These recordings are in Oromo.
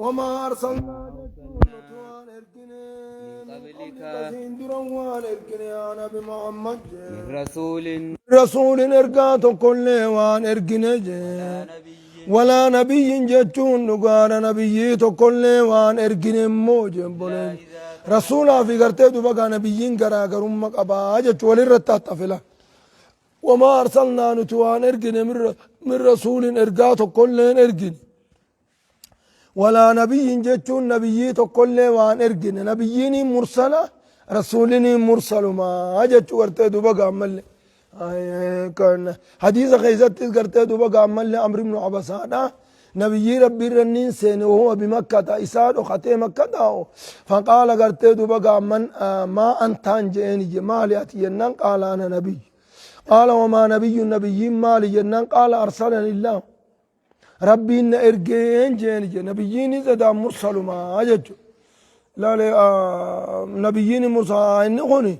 وما أرسلنا waan ergine من قبلك siin dura waan ergine yaa nabi Muhammad jee. من رسول Rasuulin ergaa tokkollee waan ergine jee. نبي Walaa nabiyyin jechuun dhugaadha nabiyyii tokkollee waan ergine immoo jeen boleen. Rasuulaa fi gartee duba gaa nabiyyiin garaagarummaa qabaa jechuu walirratti haxafila. Wamaa arsalnaa nuti waan ergine min rasuulin ergaa tokkolleen ergine. Walaa nabiyyin jechuun nabiyyii tokkollee waan ergine. Nabiyyiin mursala rasuulin mursalumaa jechuu gartee duba gaammallee. Hadiisa keessattis gartee duba gaammallee Amr ibnu Abasaadha. Nabiyyii rabbii irra niin seene wahuwa bimakkata isaa dhokatee makka taa'u. Faqaala gartee duba gaamman maa antaan je'een ije maali ati jennaan qaala ana nabiyyu. Qaala wamaa nabiyyu nabiyyiin maali jennaan qaala arsalani illahu. Rabbiin na ergeen jeen je nabiyyiin isa mursalumaa jechu. Laale nabiyyiin mursalaa inni kuni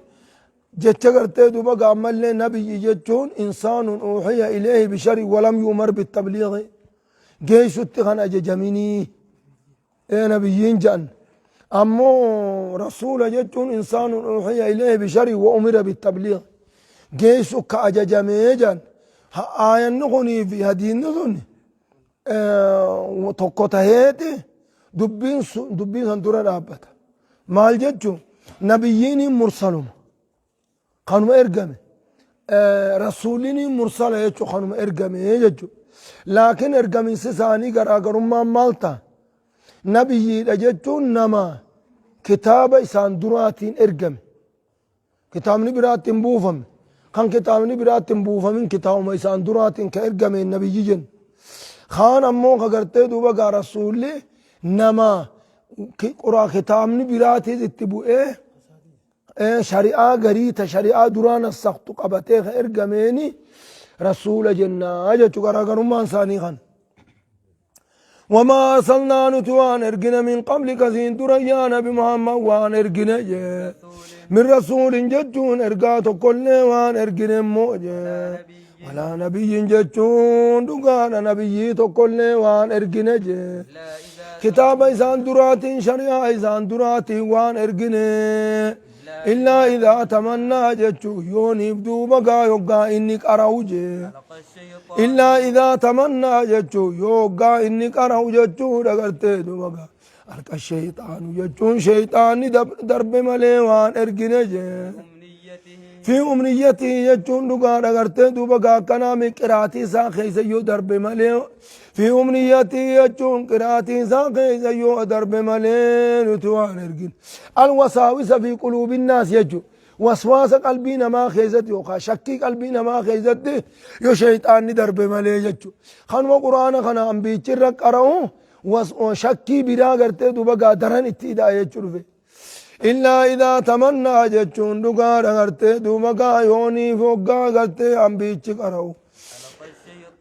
jecha gartee duba gaammallee nabiyyi jechuun insaanun uuhiya ilayhi bishari walam yu'mar bittabliighi geessutti kan ajajaminii ee nabiyyiin jedhan. Ammoo rasuula jechuun insaanun uuhiya ilayhi bishari wa umira bittabliighi geessu ka ajajamee jedhan. Aayanni kunii fi hadiinni sun tokko taheeti dubbiin dubbiin san dura dhaabbata. Maal jechuun nabiyyiin mursaluma kanuma ergame rasuulliin mursala jechuun kanuma ergame jechuudha. Laakiin ergaminsi isaanii garaagarummaan maal ta'a? Nabiyyiidha jechuun nama kitaaba isaan duraatiin ergame. Kitaabni biraatti hin buufamne. Kan kitaabni biraatti hin buufamin kitaabuma isaan duraatiin ka ergame nabiyyi jenna. Kaan ammoo ka gartee duuba gaa rasuulli nama quraa kitaabni biraatiis itti bu'ee shari'aa garii ta shari'aa duraa nassaktu qabatee ka ergameeni rasuula jennaa jechuu garaagarummaan isaanii kana. وما أرسلنا nuti waan ergine من قبلك siin dura yaa nabi Muhammad waan ergine jee. من رسول jechuun ergaa tokkollee waan ergine immoo jee. ولا نبي jechuun dhugaadha nabiyyii tokkollee waan ergine jee. إلا إذا Kitaaba isaan duraatiin shari'aa isaan duraatiin waan ergine. إلا إذا تمنى jechuu yooniif duuba gaa yoggaa inni qara'u jee. ألقى الشيطان إلا إذا تمنى jechuu yoggaa inni qara'u jechuudha gartee duuba gaa. ألقى الشيطان jechuun shayxaanni darbe malee waan ergine jee. أمنيته في أمنيته jechuun dhugaadha gartee duuba gaa akkanaa mi qiraatii isaa keessa yoo darbe malee في أمنيته jechuun qiraatii isaa keessa yoo darbe malee nuti waan ergine. الوساوس في قلوب الناس jechuun waswaasa qalbii namaa keessatti yookaan shakkii qalbii namaa keessatti yoo shayxaanni darbe malee jechuudha. Kanuma quraana kana ambiichi irra qara'u shakkii biraa gartee duuba gaa daran itti hidhaa jechuu dhufe. إلا إذا تمنى jechuun dhugaadha gartee duuba gaa yooniif hoggaa gartee ambiichi qara'u.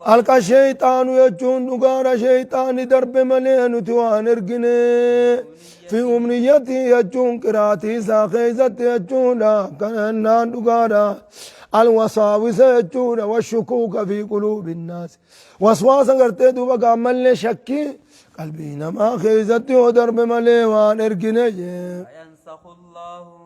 ألقى الشيطان ألقى الشيطان jechuun dhugaadha shayxaanni darbe malee nuti waan ergine. في أمنيته jechuun qiraatii isaa keessatti jechuudha kanannaan dhugaadha. الوساوس jechuudha والشكوك في قلوب الناس. Waswaasa gartee duuba gaammallee shakkii qalbii namaa keessatti yoo darbe malee waan ergine jee. فينسخ الله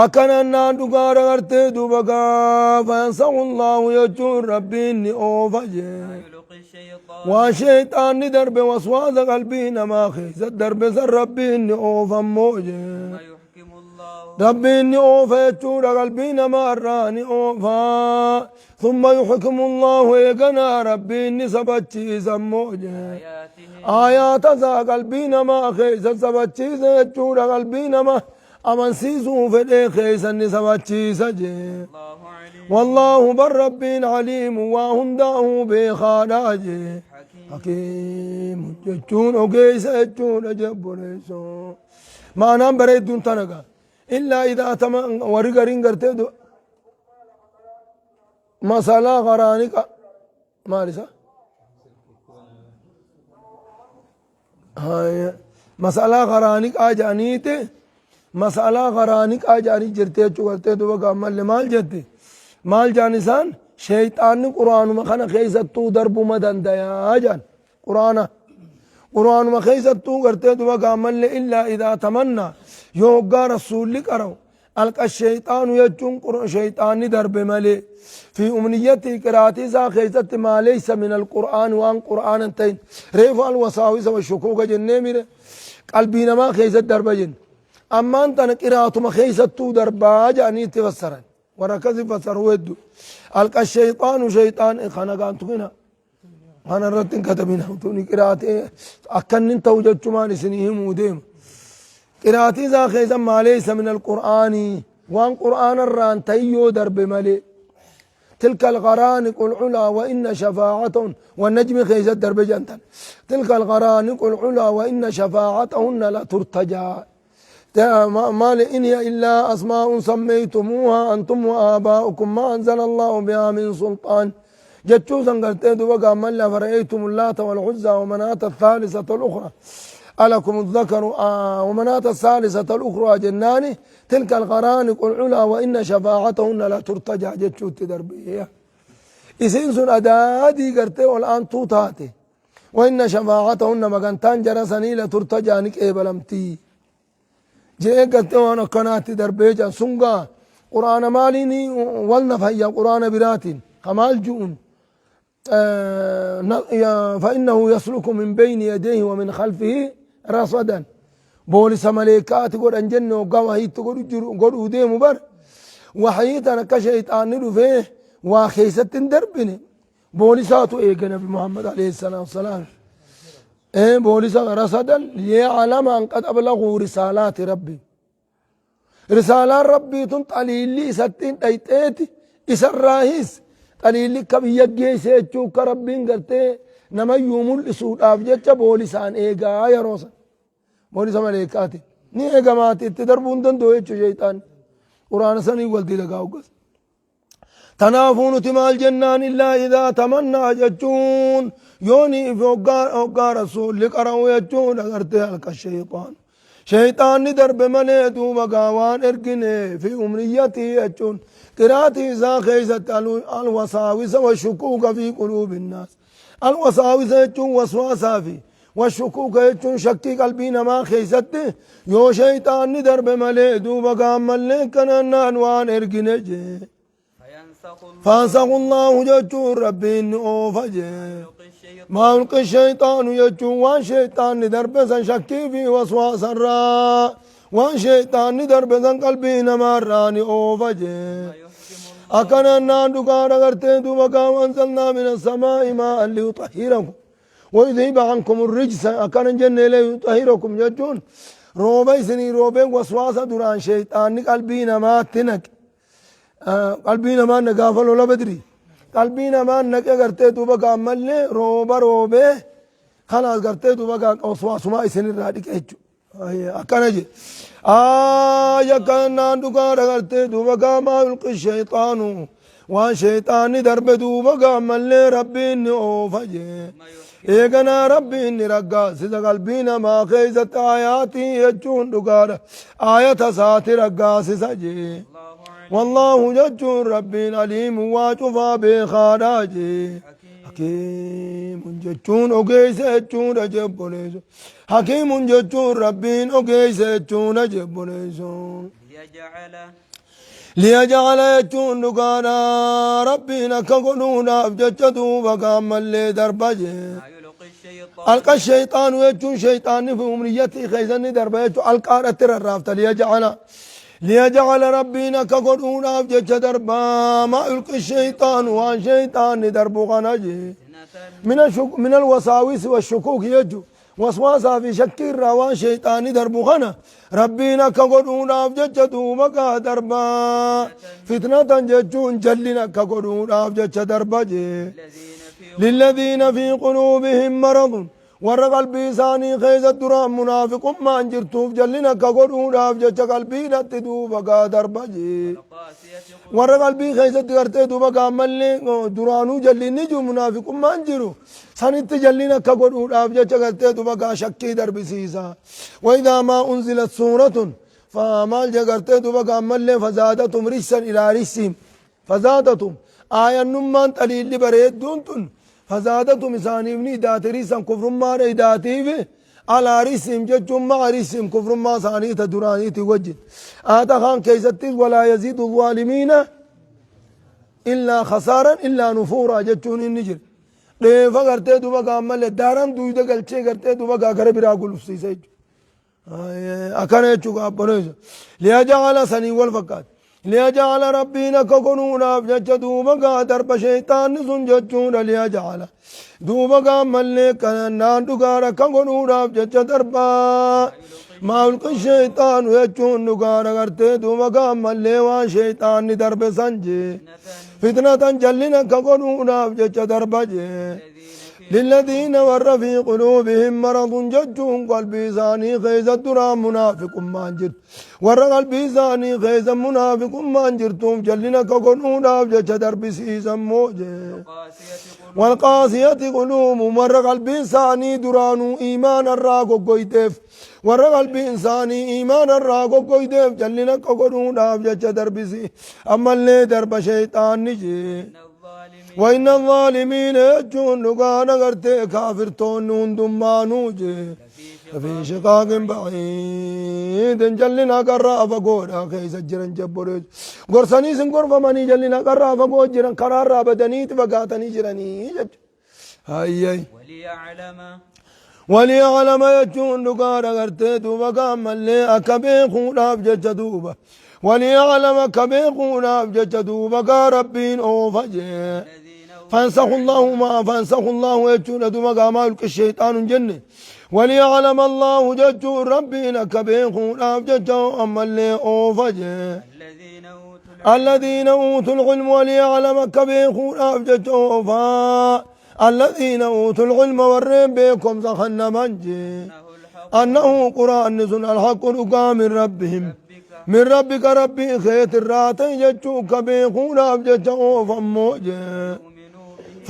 Akkanannaan dhugaadha gartee duuba gaa فينسخ الله jechuun rabbiin ni oofa ما jee. يلقي الشيطان Waan shayxaanni darbe waswaasa qalbii namaa keessa darbe san rabbiin ni oofammoo jee. ثم يحكم الله Rabbiin ni oofa jechuudha qalbii namaa irraa ni oofa. ثم يحكم الله eeganaa rabbiin ni sabachiisammoo jee. آياته Aayaata isaa qalbii namaa keessa sabachiisa jechuudha qalbii namaa amansiisuu fedhee keessa ni sabachiisa jee. الله عليم والله bar rabbiin عليم waa hundaa'uu beekaadha jee. حكيم حكيم jechuun ogeessa jechuudha jebboleessoo. Maanaan bareedduun tana gaa. إلا إذا تمنى warri gariin gartee masalaa qaraaniqa maal isa? Haya. Masalaa qaraaniqaa jedhaniiti masalaa qaraaniqaa jedhanii jirti jechuu gartee duuba gaammallee maal jetti? Maal jedhan isaan? Shayxaanni quraanuma kana keessattuu darbuma dandayaa jedhan quraana. Qur'aanuma keessattuu gartee duba gaammallee illaa idaa tamannaa yoo hoggaa rasuulli qara'u alqa sheyxaanu jechuun sheyxaanni darbe malee fi umniyyatii qiraatii isaa keessatti maa leeysa min alqur'aan waan qur'aana hin ta'in reefu alwasaawisa washukuuka jennee mire qalbii namaa keessatti darba jenne ammaan tana qiraatuma keessattuu darbaa jedhanii itti fassaran warra akkasi fassaruu hedduu alqa sheyxaanu sheyxaan kana gaantukina kana irratti hin katabina tuni qiraatee akka inni ta'u jechumaan isinii himuu deema qiraatii isaa keessa maa leeysa min alqur'aanii waan qur'aana irraan ta'in yoo darbe malee تلك الغرانق العلا وإن شفاعتهن والنجم خيزة درب جنتن تلك الغرانق العلا وإن شفاعتهن لا ترتجى ما إن هي إلا أسماء سميتموها أنتم وآباؤكم ما أنزل الله بها من سلطان جتشو سنقلتين دوبا من لا فرأيتم اللات والعزى ومناة الثالثة الأخرى ألكم الذكر ومناة الثالثة الأخرى جناني تلك الغرانق العلا وإن شفاعتهن لا ترتجى جتشو تدربيه إسين سن أدادي قرتي والآن توتاتي وإن شفاعتهن مغنتان جرسني لا ترتجى نك إيه بلمتي جee gartee waan akkanaatti darbee jiran sun gaa quraana maaliin wal nafayya quraana biraatiin kamaal ju'un فإنه يسلك من بين يديه ومن خلفه رصدا بوليس ملائكات قد جنة وقام هيت قد ديم بر وحيت أنا كشيطان ندفه وخيسة دربني بوليساتو إيه نبي محمد عليه الصلاة والسلام إيه بوليس رصدا ليعلم أن قد أبلغوا رسالات ربي رسالة ربي تنطلي اللي ستين تيتيتي إسراهيس xaliilli akka biyya geesse jechuu akka rabbiin gartee namayyuu mul'isuudhaaf jecha boolisaan eegaa yeroo san boolisa maleekaati ni eegamaati itti darbuu hin danda'u jechuu sheeyxaan quraana sanii wal dalagaa hoggas tanaafuu nuti maal jennaan illaa idaa tamannaa jechuun yoonii fi hoggaa rasuulli qara'u jechuun agartee halka sheeyxaan sheyxaanni darbe malee duuba gaa waan ergine fi umniyyatii jechuun qiraatii isaa keessatti alwasaawisa washukuuka fi quluubi innaas alwasaawisa jechuun waswaasaa fi washukuuka jechuun shakkii qalbii namaa keessatti yoo sheyxaanni darbe malee duuba gaa ammallee kanannaan waan ergine jee فينسخ الله فانسخ الله jechuun rabbiin ni oofa jee يلقي الشيطان ما يلقي الشيطان يجون وان شيطان درب سن شكي في وسواس الراء وان شيطان درب سن قلبي نماراني أوفجي ويحكم الله أكن النار قال غرتين دوبا وأنزلنا من السماء ماء ليطهركم ويذهب عنكم الرجس أكن جنة ليطهركم يجون روبي سني روبي وسواس دران شيطان قلبي نماتنك qalbii namaa nagaafa lola badri qalbii namaa naqe gartee duuba gaammallee rooba roobee kanaas gartee duuba gaa waswaasumaa isinirraa dhiqe jechuudha akkana jedhe aaya kanaan dhugaadha gartee duuba gaamaa yulqi shayxaanu waan shayxaanni darbe duuba gaammallee rabbiin ni oofa jee ثم يحكم eeganaa rabbiin ni raggaasisa qalbii namaa keessatti aayaatii jechuun dhugaadha aayata isaati raggaasisa jee الله عليم والله جج ربي عليم واشوفا بخراجي حكيم حكيم جتون اوغيس جتون جبوليس حكيم جتون ربي اوغيس جتون جبوليس ليجعل ليجعل جتون دغانا ربي نكغلونا جتدو بقام اللي دربجي ما يلقي الشيطان ألقى الشيطان يجون شيطان في أمنيته خيزن دربه يجون ألقى رتر الرافت ليجعل ربنا كقرون أفجج دربا ما يلقي الشيطان وان شيطان درب غنجي فتنة من الوساوس والشكوك يجو وسواسا في شك الروان شيطان درب غنى ربنا كقرون أفجج دوبك دربا فتنة ججون جلنا كقرون أفجج دربا جي الذين في للذين في قلوبهم مرض warra qalbii isaanii keessa duraan munaafiqummaan jirtuuf jallina akka godhuudhaaf jecha qalbiidhatti duuba gaa darba jee القاسية warra qalbii keessatti gartee duuba gaammallee duraanuu jallinni jiru munaafiqummaan jiru sanitti jallina akka godhuudhaaf jecha gartee duuba gaa shakkii darbisiisa waidaa maa unzilat suuratun maal jee gartee duuba gaammallee fazaadatum rijsan ilaa rijsihim fazaadatum aayannummaan xaliilli bareedduun tun Fazaadatum isaaniif ni idaate risan kufrummaadha idaatiif alaa risihim jechuun ma'a risihim kufrummaa isaanii ta duraaniitii wajjin. Aata kaan keessattis walaa yaziidu zaalimiina illaa khasaaran illaa nufuuraa jechuun inni jira. Dheefa gartee duba gaa ammallee daaran duyda galchee gartee duba gaa gara biraa gulufsiisa jechuudha. Akkana jechuu gaa abboleessa. Liyaja'ala sanii wal fakkaata. Liyaja'ala rabbiin akka godhuudhaaf jecha duuba gaa darba sheeyxaanni sun jechuudha liyaja'ala. Duuba gaa ammallee kanannaan dhugaadha akka godhuudhaaf jecha darbaa. Maa ulqi sheeyxaanu jechuun dhugaadha gartee duuba gaa ammallee waan sheeyxaanni darbe san jee. Fitnatan jallina akka godhuudhaaf jecha darba jee. Lilladiina warra fi quluubihim maradun jechuun qalbii isaanii keessa duraan munaafiqummaan jirtu. Warra qalbii isaanii keessa munaafiqummaan jirtuuf jallina akka godhuudhaaf jecha darbisiisan moo jee. Walqaasiyati quluubuhum warra qalbiin isaanii duraanuu iimaana irraa goggoyteef warra qalbiin isaanii iimaana irraa goggoyteef jallina akka godhuudhaaf jecha darbisi ammallee darba sheeyxaanni jee. Wainna zaalimiina jechuun dhugaan agartee kaafirtoonni hundummaanuu jee. Fi shiqaaqin ba'iidin jallina qarraa fagoodha keessa jiran jabboreessu. Gorsanii isin gorfamanii jallina qarraa fagoo jiran karaarraa badaniiti fagaatanii jiranii jechuudha. Hayyay. وليعلم Waliya'lama jechuun dhugaadha gartee duuba gaammallee akka beekuudhaaf jecha duuba. Waliya'lama akka beekuudhaaf jecha duuba gaa rabbiin oofa jee. الذين أوتوا فانسخ الله ما فانسخ الله jechuudha duuba gaa maa yulqi shayxaanu hin jenne. Waliya'lama الله jechuun rabbiin akka beekuudhaaf jecha ammallee oofa jee. الذين أوتوا العلم الذين أوتوا العلم وليعلم akka beekuudhaaf jecha oofaa. الذين أوتوا العلم warreen beekumsa kennaman jee. أنه الحق أنه قرآن sun الحق dhugaa من ربهم ربك من ربك ربي keet irraa ta'e jechuu akka beekuudhaaf jecha oofammoo jee.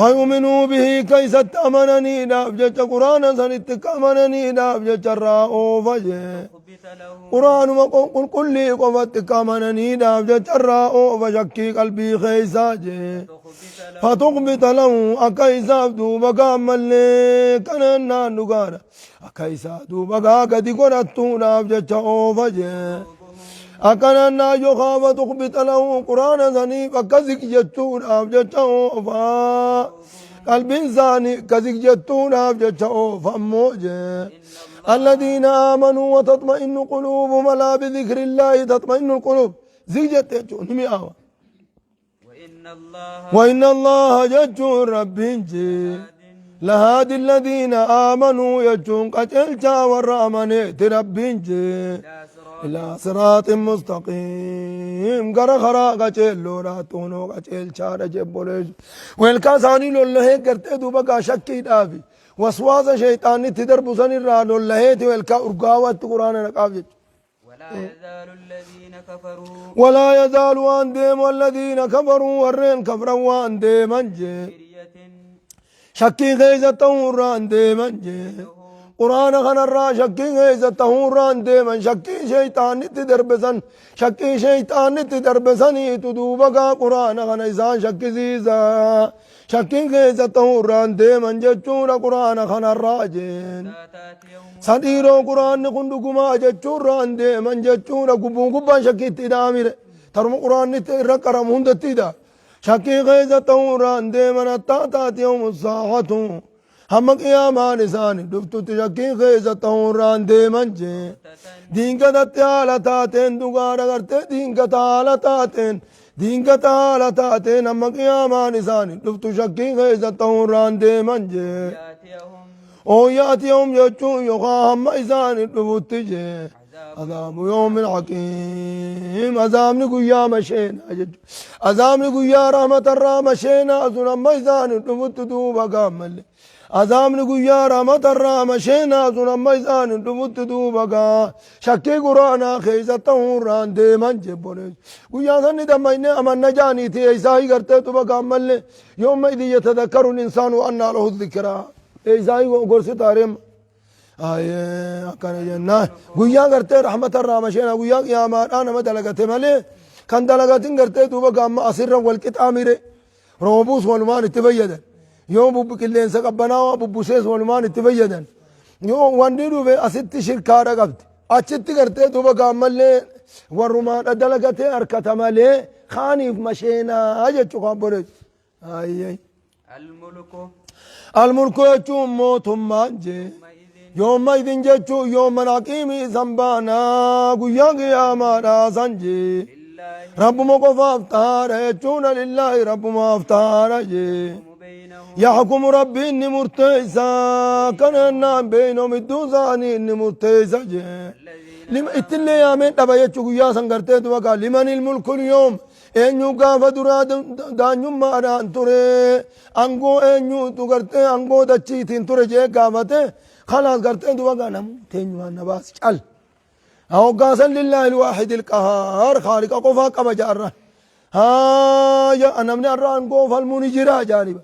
يؤمنوا به فيؤمنوا به keeysatti amananiidhaaf jecha quraana sanitti akka amananiidhaaf jecha irraa oofa jee. تخبت له Quraanuma qulqullii qofatti akka amananiidhaaf jecha irraa oofa shakkii qalbii keeysaa jee. تخبت له فتخبت له akka isaaf duuba gaammallee kanannaan dhugaadha. Akka isaa duuba gaa gadi godhattuudhaaf jecha oofa jee. Akkanannaa yookaan فتخبت له quraana saniif akka ziq jechuudhaaf jecha oofaa. Qalbiin isaanii akka ziq jettuudhaaf jecha oofa ammoo jee. الذين آمنوا وتطمئن قلوبهم ألا بذكر الله تطمئن القلوب ziq jette jechuun ni mi'aawa. وإن الله وإن الله jechuun rabbiin jee. لهادي الذين آمنوا jechuun qajeelchaa warra amaneeti rabbiin jee. إلى صراط إلى صراط مستقيم gara karaa qajeelloodhaa tuunoo qajeelchaadha jebboleessu. Weelkaa isaanii lollahee gartee duuba gaa shakkiidhaafi waswaasa sheeyxaanni itti darbu sanirraa lollaheeti weelkaa urgaawatti quraana naqaaf jechuudha. ولا يزال الذين كفروا ولا يزال waan deemu الذين كفروا warreen kafran waan deeman jee. مرية Shakkii keessa ta'uurraan deeman jee. Quraana kanarraa shakkii keessa ta'uurraan deeman shakkii sheeyxaannitti darbe san shakkii sheeyxaannitti darbe saniitu duuba gaa quraana kana isaan shakkisiisa. Shakkii keessa ta'uurraan deeman jechuudha quraana kanarraa jeen. لا تأتيهم Sadhiiroo quraanni kun dhugumaa jechuurraan deeman jechuudha gubbuun gubbaan shakkiitti hidhaamire. Taruma quraanni irra qaramu hundatti hidha. Shakkii keessa ta'uurraan deeman حتى تأتيهم الساعة. Hamma qiyaamaan isaanii dhuftutti shakkii keessa ta'uurraan deeman jee. Diingatatti haala taateen dhugaadha gartee diingata haala taateen diingata haala taateen hamma qiyaamaan isaanii dhuftu shakkii keessa ta'uurraan deeman jee. يأتيهم Oo يأتيهم jechuun yookaan hamma isaanii dhufutti jee. عذاب عذاب يوم عقيم azaabni guyyaa masheenaa jechuudha. Azaabni guyyaa rahmatarraa masheenaa sun amma isaanii dhufutti duuba gaammalle. Azaabni guyyaa rahmatarraa masheenaa sun amma isaanii dhufutti duuba gaa shakkii quraanaa keessa ta'uurraan deeman jebboleessu. Guyyaa sanni dammayne amanna jaaniiti eeysaa gartee duuba gaammalle يومئذ يتذكر الإنسان وأنى له الذكرى. Eeysaa gorsi taareema. Akkana jennaan guyyaa gartee rahmatarraa masheenaa guyyaa qiyaamaadhaa nama dalagate malee kan dalagatin gartee duuba gaamma asirra wal qixaamire roobuus walumaan itti fayyadan. Yoo bubbu qilleensa qabbanaawaa bubbusees walumaan itti fayyadan. Yoo wanni dhufe asitti shirkaadha qabdi. Achitti gartee duuba gaammallee warrumaadha dalagatee harkata malee kaaniif masheenaa jechuu kan boreessu. Ayyay. Almulku. Almulku jechuun mootummaan jee. Yooma idin jechuun yooma naqiimii san baanaa guyyaa qiyaamaadhaa san jee. Rabbuma qofaaf tahaadha jechuun lillaahi rabbumaaf tahaadha jee. Yaxkumu rabbiin ni murteessa kana naan beeynoom idduu isaanii ni murteessa jee. Lima ittillee yaameen dhaba jechuu guyyaa san gartee duba kaa limanil mulkul yoom eenyu gaafa duraa daanyummaadhaan ture angoo eenyuutu gartee angoo dachiitiin ture jee gaafate kalaas gartee duba kaa namu teenyumaan na baasi cal. Hoggaasan lillaahi alwaahid alqahaar khaaliqa qofaa qaba jaarra. Haaya namni har'a aangoo falmuu ni jira jaaniba.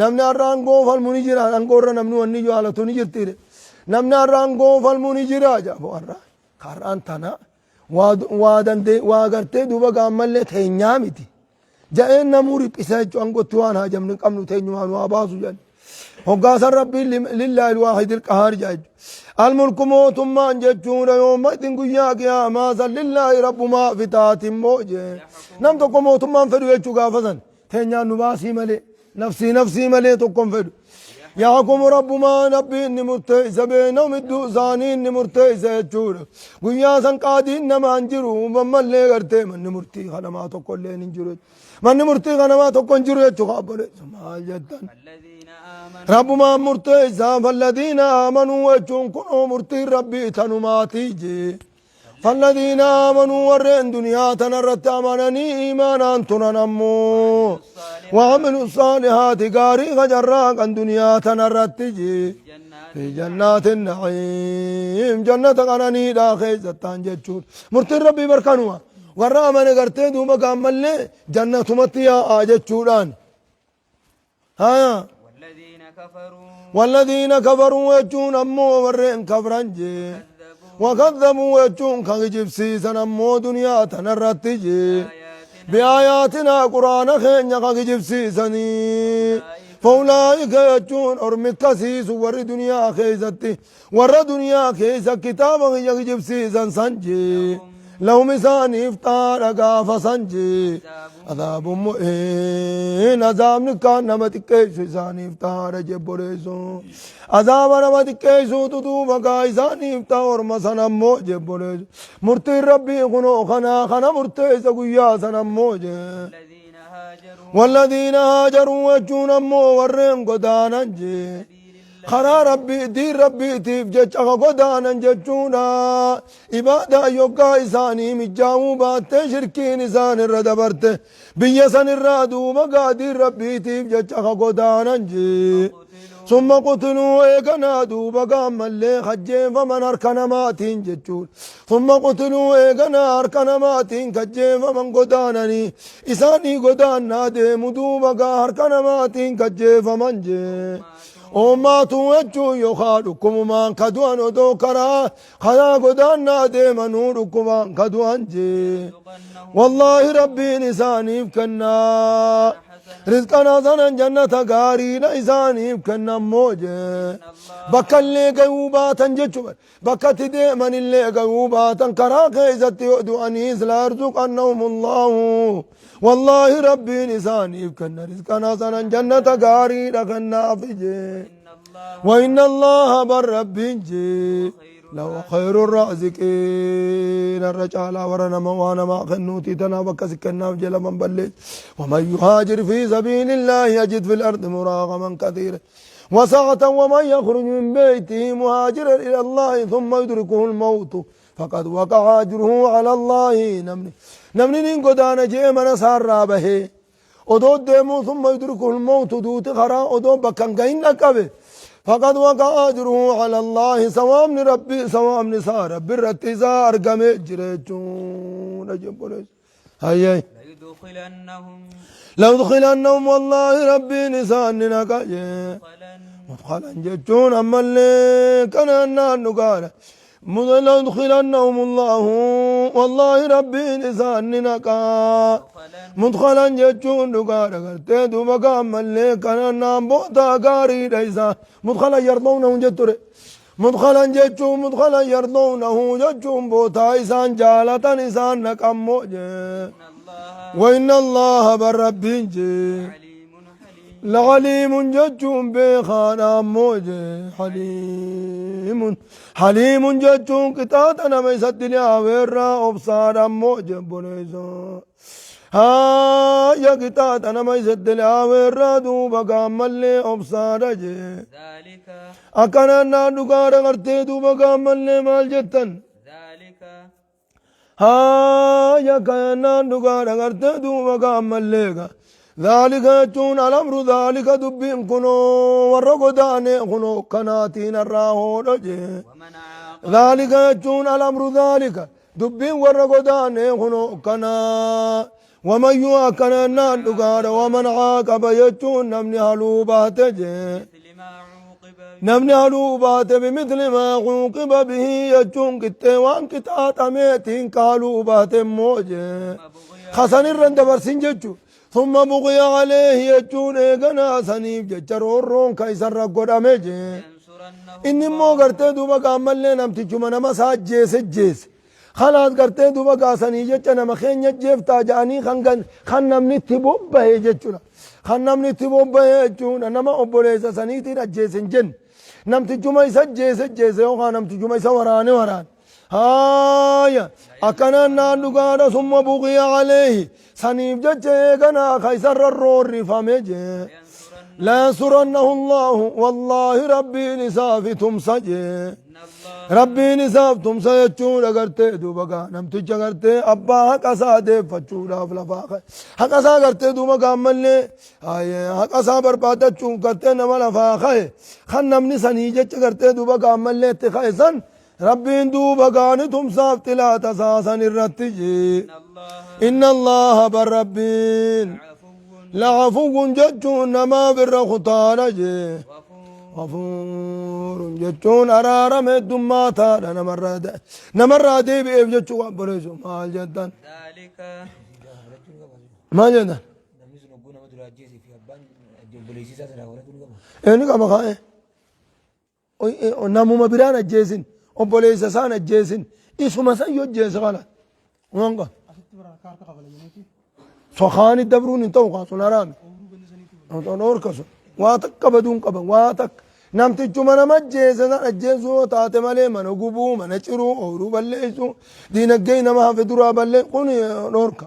Namni har'a aangoo falmuu ni jira aangoo irra namni wanni jaalatu ni jirti. Namni har'a aangoo falmuu ni jira jaabo har'a. Har'aan tana waa dandee waa gartee duuba gaammallee teenyaa miti. Ja'een namuu riphisa jechuun aangootti waan haajamni hin qabnu teenyumaan waa baasu jedhan. Hoggaasan rabbiin lillaahi alwaahidil qahaar jedha jechuudha. Almulku mootummaan jechuudha yooma itin guyyaa qiyaamaa san lillaahi rabbumaa fitaati immoo jee. Nam tokko mootummaan fedhu jechuu gaafa san teenyaan nu baasii malee nafsii nafsii malee tokko hin fedhu. Yahkumu rabbumaa rabbiin ni murteessa beeynahum idduu isaanii ni murteessa jechuudha. Guyyaa san qaadiin namaa hin jiru ammallee gartee manni murtii kanamaa tokko illee hin jiru. Manni murtii kanamaa tokko hin jiru jechuudha obboleessa maal jettan. Rabbumaan murteessa falladiina aamanuu jechuun kunoo murtiin rabbii tanumaatii jee. فالذين آمنوا warreen duniyaa tanarratti amananii iimaanaan turan ammoo وعملوا الصالحات gaarii kajarraa kan duniyaa tanarratti jee في جنات النعيم jannata qananiidhaa keessattaan jechuun murtiin rabbii barkanuma warra amane gartee duuba gaammallee jannatumatti yaa'aa jechuudhaan haya والذين كفروا والذين كفروا jechuun ammoo warreen kafran jee وكذبوا jechuun kan kijibsiisan ammoo duniyaa tanarratti jee بآياتنا quraana keenya kan kijibsiisanii فأولئك jechuun ormi akkasiisu warri duniyaa keessatti warra duniyaa keessa kitaaba kiyya kijibsiisan san jee لهم isaaniif xaadha gaafa san jee عذاب مهين azaabni kaan nama xiqqeessu isaaniif xaadha jebboleessu azaaba nama xiqqeessuutu duuba gaa isaaniif ta'a orma san ammoo jebboleessu murtiin rabbii kunoo kanaa kana murteessa guyyaa san ammoo jee الذين هاجروا والذين هاجروا jechuun ammoo warreen godaanan jee karaa rabbii diin rabbiitiif jecha ka godaanan jechuudha ibaadaa yoggaa isaanii mijaa'uu baattee shirkiin isaan irra dabarte biyya san irraa duuba gaa diin rabbiitiif jecha ka godaanan jee ثم قتلوا eeganaa duuba gaammallee kajjeefaman harka namaatiin jechuudha. ثم قتلوا eeganaa harka namaatiin kajjeefaman godaananii isaanii godaannaa deemu duuba gaa harka namaatiin kajjeefaman jee. أو ماتوا jechuun yookaan dhukkubumaan ka du'an odoo karaa godaannaa deemanuu dhukkubaan ka du'an jee. والله rabbiin isaaniif kennaa. رزقا حسنا jannata gaariidha isaaniif kennan mooje. Bakka illee gayuu baatan jechuudha. Bakka itti deeman illee gayuu baatan karaa keessatti yoo du'aniis ليرزقنهم الله. والله rabbiin isaaniif kenna رزقا حسنا jannata gaariidha kennaaf jee. وإن الله bar rabbiin jee. لهو خير الرازقين الرجال ورنا موانا ما خنوتي تنا بكس كناف جل من بلد ومن يهاجر في سبيل الله يجد في الأرض مراغما كثيرا وسعة ومن يخرج من بيته مهاجرا إلى الله ثم يدركه الموت فقد وقع أجره على الله نمني نمني نين قدانا جي من سار به odoo deemuu ثم يدركه الموت duuti karaa odoo bakkan gahin dhaqqabe فقد وقع أجره على الله sawaabni rabbi sawaabni isaa rabbi irratti isaa argame jira jechuudha jebbolees hayyay ليدخلنهم ليدخلنهم والله rabbiin isaan ni naqa jee مدخلا مدخلا jechuun ammallee kanaan naannu gaara لأدخلنهم الله والله ربين إسان نقا مدخلا مدخلا جتشون دقارة قرتي دوبا كامل لي كان نام بوتا قاري ليسا مدخلا يرضونه جتره مدخلا جتشون مدخلا يرضونه جتشون بوتا إسان جالة إسان نقمو إن الله وإن الله بربين جي عليم حليم لعليم جتشون بخانا موجي حليم حليم جتشون قطاطنا ميسد ليا أبصارا موجي بوليسا ها يا قطاطنا ميسد ليا ويرا دوبا قامل أبصارا جي ذلك أكنا نادوكارا غرتي دوبا قامل مال جتن ذلك ها يا كنا دوغارا غرتي دوبا قامل ذلك يجون الأمر ذلك دبين كنو ورقدان كنو كناتين الراهو رجي ومن عاقب ذلك يجون الأمر ذلك دبين ورقدان كنو كنا ومن يوكنا دوغارا ومن عاقب يجون نمني هلوبات جي بمثل ما عوقب namni haluu baate bimithli maa cuuqiba bihi jechuun qixxee waan qixaaxameetiin ka haluu baate immoo jee ثم بغي kasan irra hin dabarsin jechu thumma buqiya aleehi jechuun eeganaa saniif jecha roorroon ka isarra godhame jee لينصرنه inni immoo gartee duuba gaammallee namtichuma nama isaa jeese jeese khalaas gartee duuba gaasanii jecha nama keenya jeeftaa ja'anii kan kan namni itti bobbahe jechuudha kan namni itti bobbahe jechuudha nama obboleessa saniitiin ajjeese hin jenne namtichuma isa jeese jeese yookaan namtichuma isa waraane waraane haaya akkanaan naan dhugaadha summa buqiya aleehi saniif jecha eeganaa ka isarra roorrifame jee لينصرنه لينصرنه الله والله ربي نساف تمسجي إن الله ربي نساف تمسا يجون غرتي دوبا نمتج غرتي ابا حق اسا دي فچودا فلفا حق اسا غرتي دوبا ملي اي حق اسا برباد چون غرتي نما لفا خي خن نمني سني جچ غرتي دوبا ملي تخيسن ربي دوبا غان تمسا تلا تساسن الرتجي إن الله ان الله بربين عفو لعفو جچون نما بالرخطان جي غفور غفور جچون أرارم الدماتا نمر دي بإف جچو بريسو مال جدن ذلك ما جدن Namni sun hogguu nama dura ajjeesee fi abbaan obboleessi isaa sanaa godhatu ni qaba. إني كما خاي نمو مبران الجيسن أبوليس سان الجيسن إسو مسا يجيس غلط وانقا سخان الدبرون انتو قاسون هرامي dhorkasu waa takka baduun qaban waa takka namtichuma nama ajjeese san ajjeesuu yoo taate malee mana gubuu mana ciruu ooyiruu balleessuu diinagdee nama hafe duraa ballee kun dhorka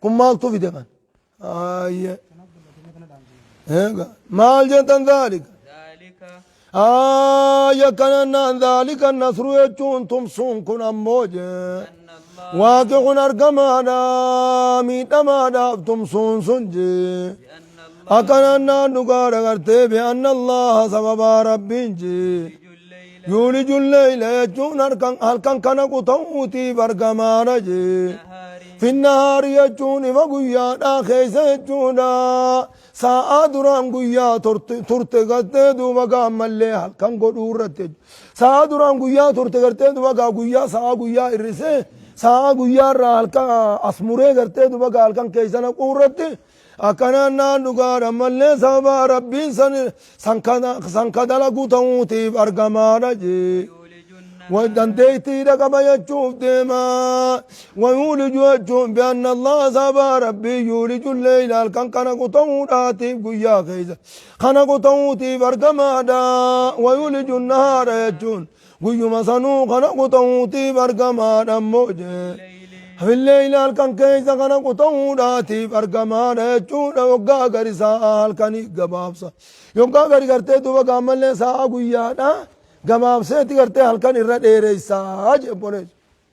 kun maaltu fide kan ayye eega maal jettan dhaalika ذلك ayya kanannaan dhaalika nasru jechuun tumsuun kun ammoo jee أن الله waaqi kun argamaadha miidhamaadhaaf tumsuun sun jee بأن الله أكننا نقار غرتي بأن الله سبب ربي يولج الليل يولج الليل يجون هل كان قطوتي برقما رجي النهار في النهار يجون وقيا خيس يجون ساعة دران قيا ترت غرتي دوبا قام اللي هل كان قدورة ساعة دران قيا ترت غرتي دوبا قيا ساعة قيا إرسي ساعة قيا را هل كان أسمري غرتي دوبا هل كان كيسنا قورتي akkanaan naan dhugaadha mallee sababa rabbiin san ka dalagu ta'uutiif argamaadha jee يولج النهار dandeettiidha qaba jechuuf deema wayuuliju jechuun bianna allaha sababa rabbii yuuliju leyla halkan kana quta'uudhaatiif guyyaa keessa kana quta'uutiif argamaadha wayuuliju nahaara jechuun guyyuma sanuu kana quta'uutiif argamaadha immoo jee الليل في الليل halkan keessa kana quta'uudhaatiif argamaadha jechuudha waggaa gari sa'a halkanii gabaabsa yoggaa gari gartee duuba gaammallee sa'a guyyaadha gabaabseeti gartee halkan irra dheereysaa jebbolees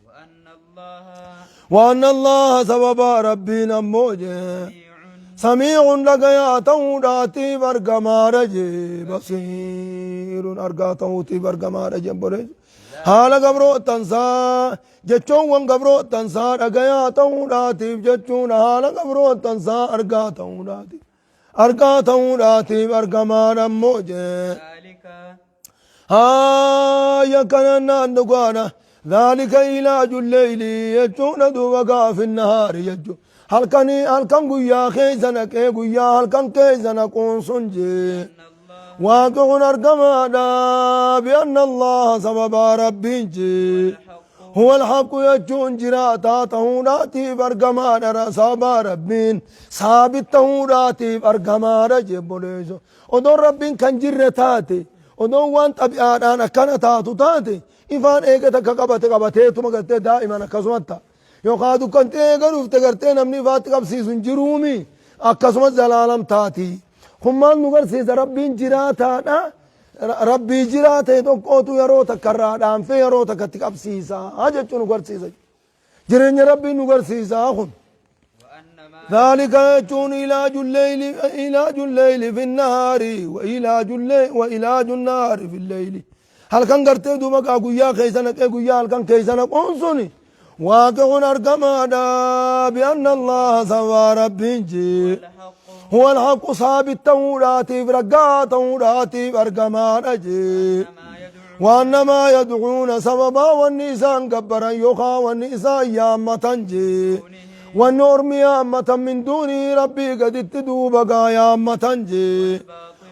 وأن الله وأن الله سبب ربنا موجه سميع سميع dhagayaa ta'uudhaatiif argamaadha jee basiirun argaa ta'uutiif argamaadha jebbolees haala gabroottansaa jechoowwan gabroottansaa dhagayaa ta'uudhaatiif jechuudha haala gabroottansaa argaa ta'uudhaatiif argaa ta'uudhaatiif argamaadha immoo jee ذلك Haaya kanannaan dhugaadha. Dhaalika ilaaju leyli jechuudha duuba gaafi nahaari jechu. Halkanii halkan guyyaa keessa naqee guyyaa halkan keessa naquun sun jee. Waaqicun argamaadha bi'anna Allaha sababaa rabbiin jee. Huwa alhaqu jechuun jiraataa ta'uudhaatiif argamaadha sababaa rabbiin saabit ta'uudhaatiif argamaadha jee boleessu. Odoon rabbiin kan jirre taate odoon waan xabi'aadhaan akkana taatu taate ifaan eega takka qabate qabateetuma gartee daa'iman akkasumas ta'a. Yookaan dukkanti eega dhufte gartee namni ifaatti qabsiisu hin jiruumi akkasumas zalaalam taati. Kun maal nu garsiisa rabbiin jiraataadha. Rabbii jiraa ta'e tokkootu yeroo takka irraa dhaanfee yeroo takka itti qabsiisa jechuu nu garsiisa. Jireenya rabbii nu garsiisa kun. وأن ما ذلك jechuun ilaaju leyli ilaaju leyli fi nahaari wa ilaaju wa ilaaju nahaari fi leyli. Halkan gartee duuba gaa guyyaa keessa naqee guyyaa halkan keessa naquun suni waaqicun argamaadha bi'anna allaha sabaa rabbiin jee. الحق هو الحق ثابت ta'uudhaatiif raggaa ta'uudhaatiif argamaadha jee. ما يدعو وأنما يدعون سببا والنسان جبرا يخا والنساء يامة جي والنورم يامة من دون ربي قد اتدوبا يامة جي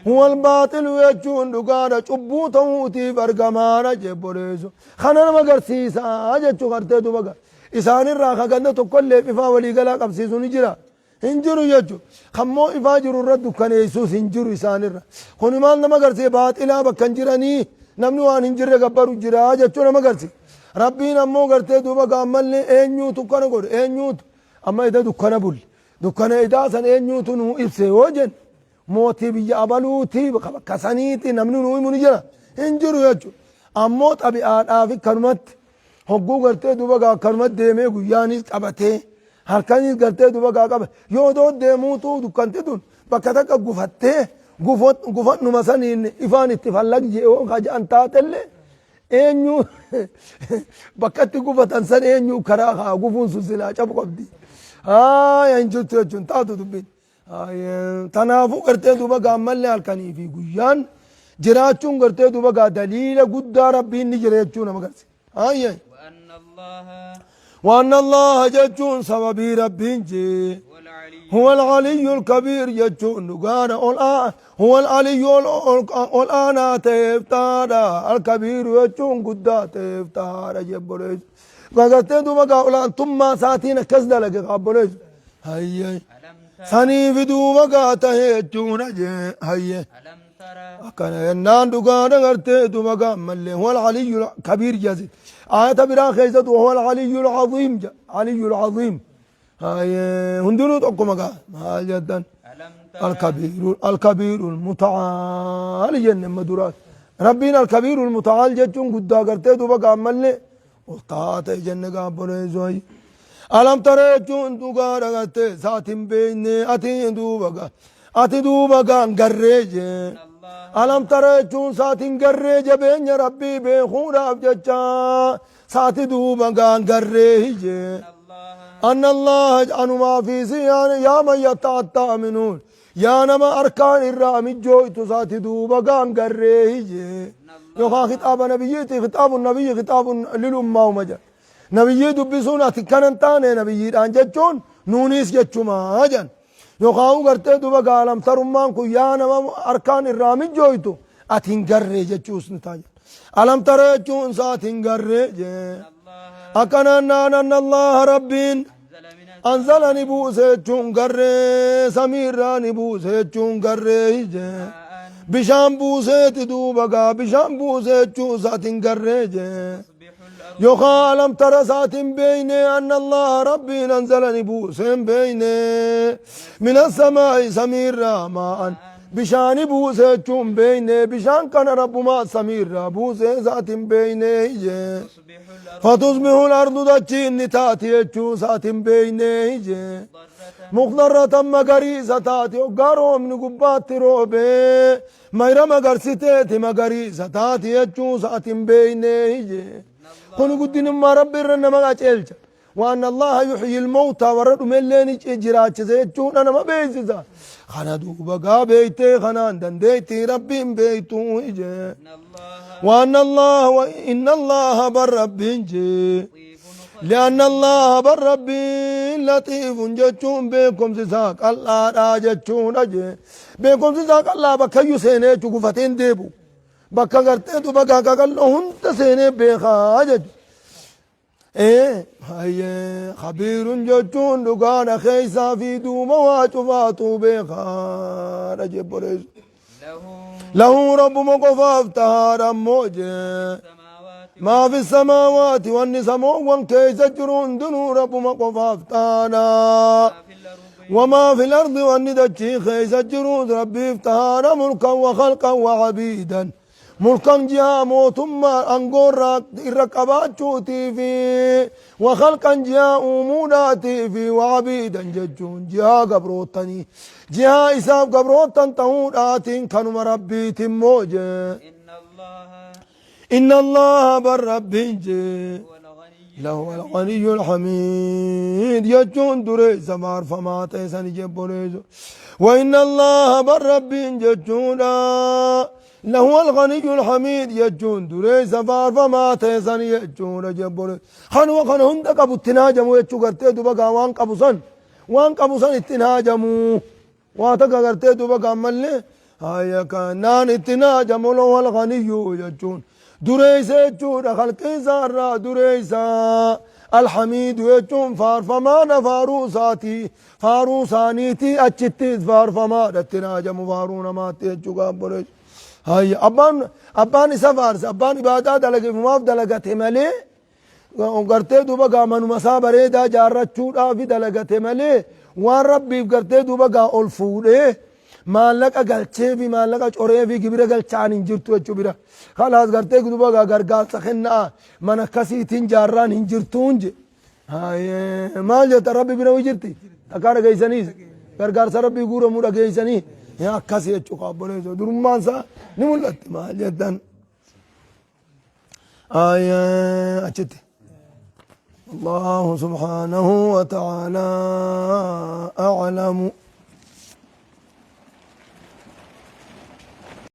هو الباطل يجون دقارة شبو تموتي برقمارة جبوليسو خانا ما قرسيسا أجتشو قرتي دوبا إسان الراخة قد تقول إفا ولي قلا قبسيسو نجرا hin jiru jechuudha. Kammoo ifaa jiru irra dukkaneessuus hin jiru isaanirra. Kuni maal nama agarsiisa baaxilaa bakka hin jiranii namni waan hin jirre gabbaru jira jechuu nama agarsiisa. Rabbiin ammoo gartee duuba gaammallee eenyuutu kana godhe eenyuutu amma ida dukkana bulle dukkana idaa san eenyuutu nuu ibse yoo jenne mootii biyya abaluutii bakka saniiti namni nuu himu ni jira hin jiru jechuudha. Ammoo xabi'aadhaaf kanumatti hogguu gartee duuba gaa kanumatti deemee guyyaanis qabatee halkanis gartee duuba gaa qaba yoo doo deemuutu dukkanti tun bakka takka gufattee gufannuma saniin ifaan itti fallag jee yoo kaja'an taatellee eenyu bakka itti gufatan san eenyu karaa haa gufuun sun silaa cabu qabdi. Haaya hin jirtu jechuun taatu dubbiin. Tanaafuu gartee duuba gaa ammallee halkanii fi guyyaan jiraachuun gartee duuba gaa daliila guddaa rabbiin ni jira jechuu nama agarsiisa. Haaya. وأن الله وأن الله jechuun sababii rabbiin jee. هو العلي هو العلي الكبير jechuun dhugaadha ol هو العلي ol aanaa ta'eef taadha الكبير jechuun guddaa ta'eef taadha jebboleessu. Gartee duuba gaa olaantummaa isaatiin akkas dalage qaabboleessu. Hayyee. ألم تر Saniif duuba gaa ta'e jechuudha jee hayyee. ألم تر Akkana jennaan dhugaadha gartee duuba gaa ammallee هو العلي الكبير jedhe. Aayata biraa keessatti هو العلي العظيم jedha. علي العظيم. Hayyee hundinuu tokkuma gaa maal jettan. ألم تر الكبير الكبير المتعال جنة مدورات ربنا الكبير المتعال جتون قد قرتي دوبا قامل وطاعت جنة قابل زوي ألم ترى جون دوغا رغتي ساتم بيني أتي دوبا أتي دوبا قان قريج أن الله ألم ترى جون ساتم قريج بين ربي بخورا جتا ساتي دوبا قان قريج أن الله أن الله يجعل ما في سيان يا من يتعطى منون يا نما أركان الرامي جويت ساتي دوبا قان قريه أن الله يوخا خطاب نبيتي خطاب النبي خطاب للأمة ومجا نبي دبسون أتكنن تاني نبي أن جتشون نونيس جتشما أجن يوخا قرتي دوبا قالم ترمان كو يا نما أركان الرامي جويتو أتين قريه جتشوس نتاجن ألم ترى جون ساتين قريه أن الله أكنن أن الله ربين أنزل من أنزل نبوس jechuun garree samiirraa ni buuse jechuun garree ije السماء bishaan buuseeti duuba gaa bishaan buuse jechuu isaatiin garree je تصبح الأرض yookaan alam tara isaatiin beeyne anna allaha rabbiin anzala ni buuseen beeyne min assamaa'i samiirraa maa'an bishaani buuse jechuun beeyne bishaan kana rabbumaa samiirraa buuse isaatiin beeyne ije تصبح الأرض فتصبح الأرض دچين تاتي jechuun isaatiin beeyne ije ضرة مخضرة magariisa taate hoggaa roobni gubbaatti roobee mayra magarsiteeti magariisa taate jechuu isaatiin beeyne ije kun guddinummaa rabbi irra nama qaceelcha وأن الله يحيي الموتى warra dhumellee ni jiraachisa jechuudha nama beeksisa kana duuba gaa beeytee kanaan dandeettii rabbiin beeytuu ije أن الله وأن الله وإن الله بر ربين جي لأن الله بر ربي لطيف جتشون بكم سساق الله را جتشون أجي بكم سساق الله بكيو سيني چكفتين ديبو بكا غرتي تو بكا كاكالو هنت سيني بيخا جتشون إيه هاي خبير جتشون دقان خيسا في دوما واتفاتو بيخا رجب بوليس له له رب مقفاف تهارا موجه السماوات ما في السماوات والنسمو كيس جرون دنو رب مقفاف تانا وما في الأرض وما في الأرض والندجي خيس جرون ربي افتهانا ملكا وخلقا وعبيدا ملكا جها موتما أنقر الرقبات في وخلقا جها أموناتي في وعبيدا ججون جها قبروتني جها إساف قبروتن تهون كانوا ربي تموجه إن الله إن الله بر ربي جي هو الغني له الغني الحميد يجون دري زمار فما تيسن جبريز وإن الله بر ربي ججون له الغني الحميد يجون دري زمار فما تيسن يجون جبريز خن وخن هند قبو التناجم يجو قرتي دوبا وان قبو سن وان قبو سن التناجمو واتقا قرتي دوبا ملي هيا كانان التناجم له الغني يجون دريسة jechuudha khalqii isaarraa dureessa alhamiidu jechuun faarfamaadha faaruu isaatii faaruu isaaniitii achittis faarfamaadha itti naajamu faaruu namaatti jechuu gaabboleessu. Hayya abbaan abbaan isa faarsa abbaan ibaadaa dalage ifumaaf dalagate malee gartee duuba gaa manuma isaa bareedaa jaarrachuudhaaf dalagate malee waan rabbiif gartee duuba gaa ol fuudhee maallaqa galchee fi maallaqa coree fi gibira galchaan hin jirtu jechuu bira kalaas gartee duuba gaa gargaarsa kennaa mana akkasiitiin jaarraan hin jirtuun je maal jetta rabbi bira jirti takkaa dhageessaniis gargaarsa rabbii guuramuu dhageessanii akkas jechuu qaabboleessu durummaan isaa ni mul'atti maal jettan achitti الله سبحانه وتعالى أعلم.